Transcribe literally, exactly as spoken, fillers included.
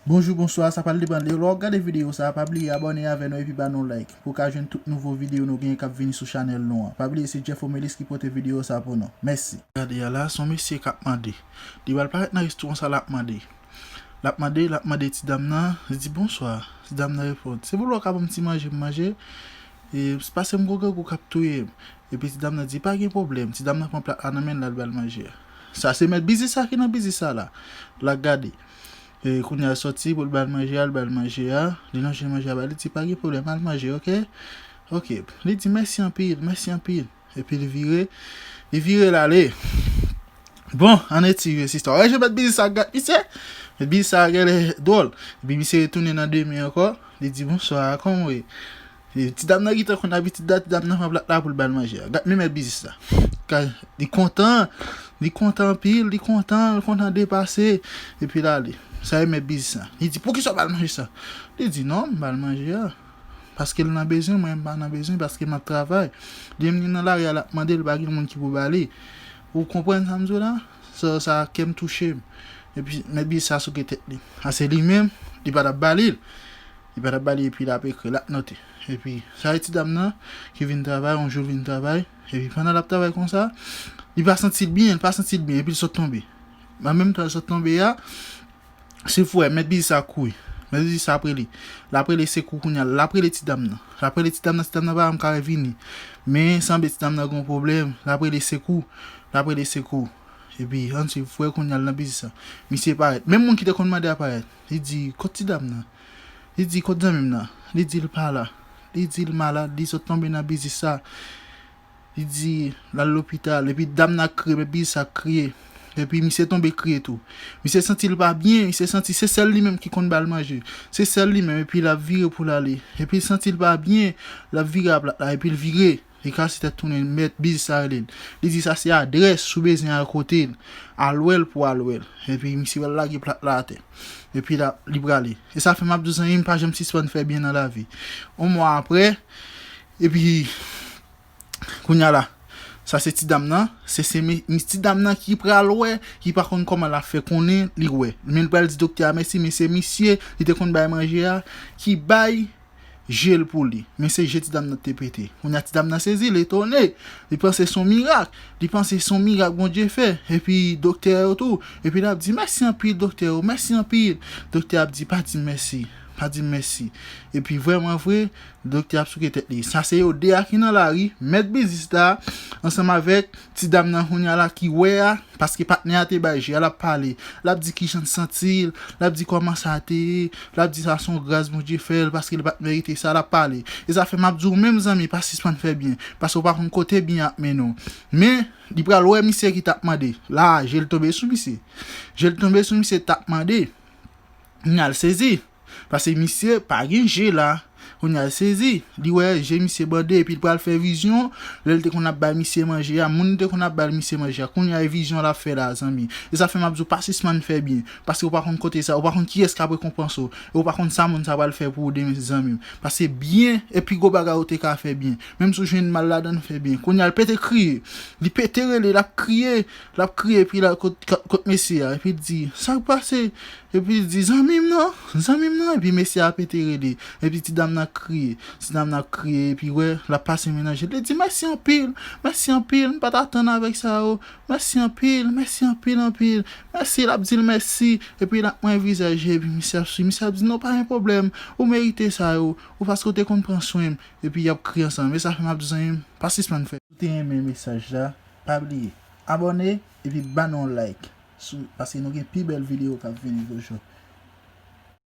Bonjou, bonswa, sa pral depann. Lè w gade videyo sa, pa bliye abòne avè nou epi ba nou like pou w ka jwenn tout nouvo videyo nou gen k ap vini sou chanèl nou an. Pa bliye se Jeff Omelis ki pote videyo sa pou nou. Mèsi. Gade a la, se yon mesye k ap mande. Li pral parèt nan restoran sa, l ap mande. L ap mande, l ap mande ti dam nan, li di, "Bonswa." Ti dam nan reponn, "Se pou lè w ka ban m ti manje m manje, e, pase m gon grangou k ap touye m." Epi ti dam nan di, "Pa gen pwoblèm." Ti dam nan pran plat la nan men l, l al ba l manje a. Sa se mèt biznis sa ki nan biznis sa la. L ap gade. E, kounye a l sòti pou l ba l manje a, l ba l manje a. Li lonje manje a ba li, li di, "Pa gen pwoblèm, al manje, oke? Oke." Li di, "Mèsi anpil, mèsi anpil." Epi li vire, li vire l ale. Bon, ann etire sistwa. Wè, jan mèt biznis sa gat misye. Mèt biznis sa genlè dwòl. Epi misye retounen nan demen ankò. Li di, "Bonswa, kòman w ye?" E, ti dam nan gentan konn abitid la, ti dam nan pran plat la pou l ba l manje a. Gad men mèt biznis la. Ka, li kontan, li kontan anpil, li kontan, li kontan depase. Epi l ale. Sa e mèt biznis la. Li di, "Poukisa w ba l manje sa?" Li di, "Non, m ba l manje a. Paske l nan bezwen, mwen m pa nan bezwen, paske m ap travay." Li menm li nan lari a, l ap mande, l pa gen moun ki pou ba li. Ou konprann sa m di w la? Sa, sa kè m touche m. Epi, mèt biznis sa souke tèt li. Ase li menm, li pa t ap ba li l. Li pa t ap ba li epi l ap ekri, l ap note. Epi, sa e ti dam nan ki vin travay, yon jou l vin travay. Epi, pandan l ap travay konsa, li pa santi l byen, li pa santi l byen, epi l sot tonbe. An menm tan l sot tonbe a, se fou, mèt biznis sa kouri. Mèt biznis sa ap rele. L ap rele sekou kounye a. L ap rele ti dam nan. L ap rele ti dam nan, ti dam nan pa janm ka revini. Men, sanble ti dam nan gen yon pwoblèm. L ap rele sekou. L ap rele sekou. Epi, ann swiv, frè kounye a l nan biznis sa. Misye parèt. Menm moun ki te konn mande a parèt. Li di, "Kot ti dam nan?" Li di, "Kot zanmi m nan?" Li di, "L pa la." Li di, "L malad." Li sot tonbe nan biznis sa. Li di, "L al lopital." Epi dam nan ap kriye, mèt biznis sa ap kriye. Epi misye tonbe kriye tou. Misye santi l pa byen, misye santi se sèl li menm ki konn ba l manje. Se sèl li menm, epi l ap vire pou l ale. Epi l santi l pa byen, l ap vire a plat la, epi l vire. Li kase tèt tounen, mèt biznis sa rele l. Li di, "Sa se adrès, si w bezwen al kote l, al wè l pou w al wè l." Epi misye pral lage plat la atè. Epi la, li prale. E sa fè m ap di w, zanmi m, pa janm sispann fè byen nan lavi. Yon mwa aprè, epi, kounye a la, sa se ti dam nan, se, se mi, mi, ti dam nan ki pral wè, ki pa konn kòman l ap fè konnen li wè. Men l pral di doktè a mèsi, men se misye, li te konn bay manje a, ki bay je l pou li. Men se je ti dam nan te pete. Kounye a ti dam nan sezi, l etone. Li panse se yon mirak. Li panse se yon mirak Bondye fè. Epi doktè yo tou. Epi l ap di, "Mèsi anpil, doktè yo. Mèsi anpil." Doktè ap di, "Pa di m mèsi. Pa di m mèsi." Epi vrèman vre, doktè ap souke tèt li. Sa se yo de a ki nan lari, mèt biznis la, ansanm avèk ti dam nan kounye a la ki wè a, paske patnè a te bay je a, l ap pale. L ap di kijan l santi l, l ap di kòman sa te ye, l ap di sa se yon gras Bondye fè l, paske l pa t merite sa, l ap pale. E sa fè m ap di w menm zanmi, pa sispann fè byen, paske w pa konn kote byen ap mennen w. Men, li pral wè misye ki t ap mande. La, je l tonbe sou misye. Je l tonbe sou misye t ap mande. Kounye a l sezi. Paske misye pa gen je la. Kounye a l sezi. Li wè je misye bande epi l pral fè vizyon. Lè l te konn ap bay misye manje a, moun li te konn ap bay misye manje a. Kounye a e vizyon l ap fè la, zanmi. E sa fè m ap di w pa sispann fè byen. Paske w pa konn kote sa, w pa konn kiyès k ap rekonpanse w. E w pa konn sa moun sa pral fè pou ou demen, zanmi m. Paske byen e pi gwo bagay ou te ka fè byen. Menm si w jwenn mal ladan l, fè byen. Kounye a l pete kriye. Li pete rele, l ap kriye. L ap kriye epi l al kot, kot, kot mesye a. Epi l di, "Sa k pase?" Epi l di, "Zanmi m nan, zanmi m nan." Epi mesye a pete rele. Epi ti dam nan ap kriye. Ti dam nan ap kriye, epi wè, l ap pase mennaj li. Li di, "Mèsi anpil, mèsi anpil, m pa t atann avèk sa yo. Mèsi anpil, mèsi anpil, anpil. Mèsi," l ap di l mèsi. Epi l ap mwen vizaj li, epi misye ap swi. Misye ap di, "Non, pa gen pwoblèm. Ou merite sa yo. Ou paske w te konn pran swen m." Epi y ap kriye ansanm. E sa fè m ap di zanmi m, pa sispann fè. Si w te renmen mesaj la, pa bliye abòne epi ba nou yon like. Sou, paske nou gen pi bèl videyo k ap vini toujou.